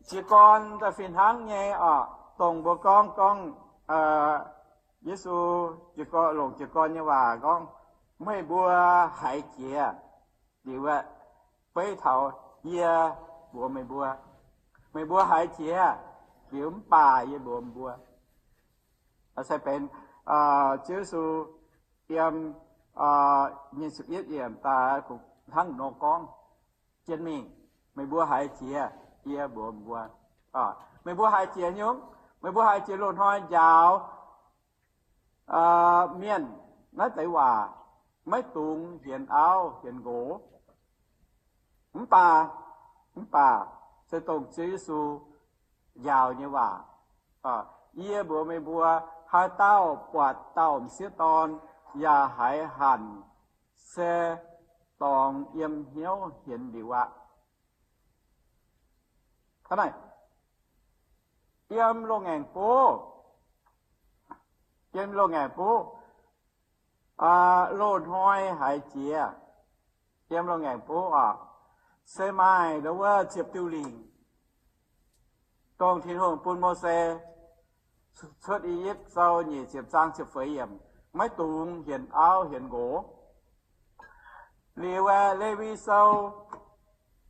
Jiez gorn da'fih hnangv nyei oc, dongh mbuo gorngv, gorngv Yesu jiez gorn, longc jiez gorn nyei waac gorngv, meih mbuo haiz jiex liuz, beiv taux yie mbuox meih mbuo, meih mbuo haiz jiex liuz mv baac yie mbuox mbuo. Se benx Ziouv Yesu yiem nyic ziepc yietv yiemc daaih hnangv nor gorngv, jienv mingh, meih mbuo haiz jiex yie mbuox mbuo. Meih mbuo haiz jiex nyungc, meih mbuo haiz jiex loz-hnoi njaaux mienh naaiv deix waac, maiv dungx hienx auv hienx nqox. Mv baac, mv baac se dongh Ziouv Yesu njaaux nyei waac, yie mbuox meih mbuo, haaix dauh buatc dauh m'sieqv dorn yaac haiz hanc, se dorngx yiem hnyouv hienx liuz aqv. Yiem loz-ngaengc buv, yiem loz-ngaengc buv, loz-hnoi haiz jiex, yiem loz-ngaengc buv oc, se maaih ndau wuov ziepc diuh lingc, dongh Tin-Hungh bun Mose, Cuotv I^yipv Sou nyic ziepc zaang ziepc feix yiemc, maiv dungx hienx auv hienx nqox. Liuz aeqv, Lewi Sou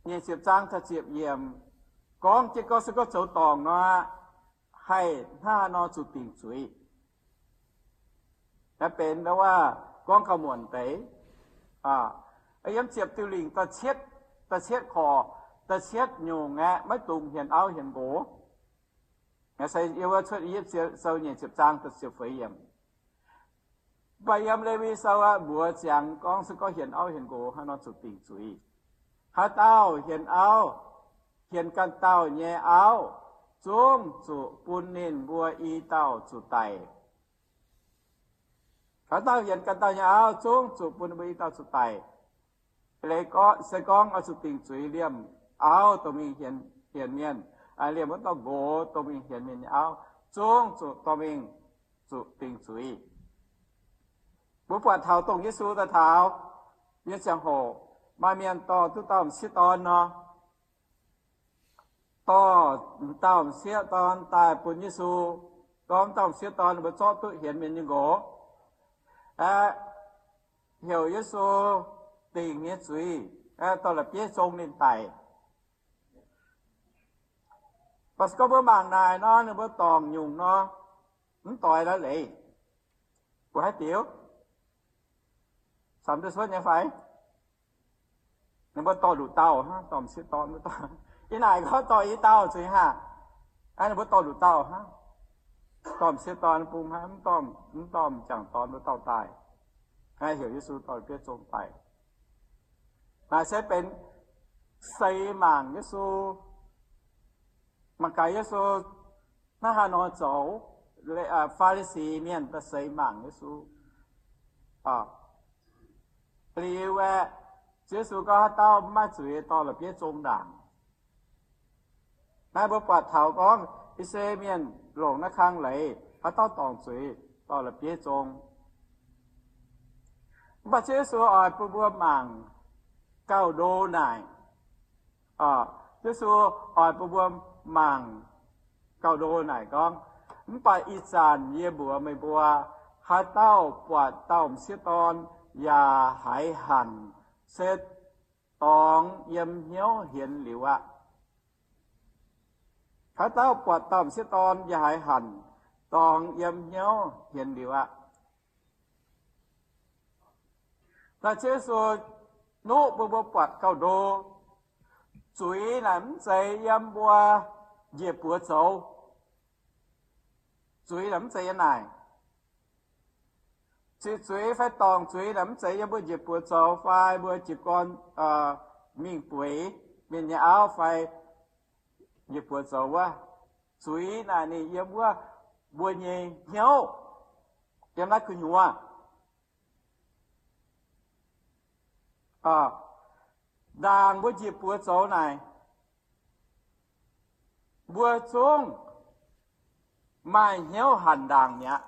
nyic ziepc zaang da'ziepc yiemc gorngv jienv gorngv se gorngv zoux dorngc nor, haih hnangv haaix nor zuqc dingc zuiz. Naaiv benx ndau wuov gorngv gauh muonc deix. Yiem ziepc diuh lingc da'cietv, da'cietv korc, da'cietv nyungc aeqv, maiv dungx hienx auv hienx nqox. Se yiem wuov Cuotv I^yipv Sou nyic ziepc zaang da'ziepc feix yiemc. Mv baac yiem Lewi Sou aqv, mbuox ziangx gorngv se gorngv hienx auv hienx nqox hnangv nor zuqc dingc zuiz. Haaix dauh hienx auv, hienx ganh dauh nyei auv, zungv zuqc bun ninh mbuo i dauh zuqc daic. Haaix dauh hienx ganh dauh nyei auv, zungv zuqc bun ninh mbuo i dauh zuqc daic. Leiz se gorngv oix zuqc dingc zuiz liemh auv dorh mingh hienx mienh, liemh wuov dauh nqox dorh mingh hienx mienh nyei auv, zungv zuqc dorh mingh zuqc dingc zuiz. Mbuo buatc taux dongh Yesu daaih taux nyei ziangh hoc, maaih mienh dorh duqv dauh m'sieqv dorn nor, dorh dauh m'sieqv dorn daaih bun Yesu, gorngv dauh m'sieqv dorn ninh mbuo zorqv duqv hienx mienh nyei nqox, aeqv, heuc Yesu dingc nyei zuiz, aeqv, dorh la'bieiv zong ninh daic. Mv baac se gorngv mbuo mangc naaic nor, ninh mbuo dorngc nyungc nor, mv doix la'leiz. Mbuo haaix diuc? Camv duqv cuotv nyei fai? Ninh mbuo dorh nduqc dauh hnangv, dorh m'sieqv dorn, ih naaic gorngv dorh i dauh zuiz haic. Ninh mbuo dorh nduqc dauh hnangv, dorh m'sieqv dorn bung hnangv, mv dorh m'jangc dorn wuov dauh daaih. Heuc Yesu dorh la'bieiv zong daic. Naaic se benx seix mangc Yesu, mangc gaax Yesu hnangv haaix nor zoux. Faa^li^si mienh daaih seix mangc Yesu. Liuz aeqv, Ziouv Yesu gorngv, haaix dauh mv maaih zuiz dorh la'bieiv zong ndaangc. Naaiv mbuo buatc taux gorngv I^saa^laa^en Mienh longc naaiv kang leiz, haaix dauh dorngc zuiz dorh la'bieiv zong. Mv baac Ziouv Yesu oix bun mbuo mangc gauh ndo naaic. Ziouv Yesu oix bun mbuo mangc gauh ndo naaic gorngv, mv baac ih zanc yie mbuox meih mbuo, haaix dauh buatc dauh m'sieqv dorn yaac haiz hanc, se dorngx yiem hnyouv hienx liuz aqv. Haaix dauh buatc dauh m'sieqv dorn yaac haiz hanc, dorngx yiem hnyouv hienx liuz aqv. Naaiv Ziouv Yesu nuqv bun mbuo buatc gauh ndo. Zuiz naaic mv zeiz yiem mbuo njiec buoz zoux. Zuiz naaic mv zeiz yiem naaic. Ziqc zuiz fai dorngc zuiz naaic mv zeiz yiem mbuo njiec buoz zoux fai mbuo jiez gorn mingh bueix mienh nyei auv fai njiec buoz zoux wuov. Zuiz naaic ninh yiem wuov mbuo nyei hnyouv, yiem naaiv gu'nyuoz. Ndaangc mbuo njiec buoz zoux naaic, mbuo zungv maaih hnyouv hanc ndaangc mi'aqv.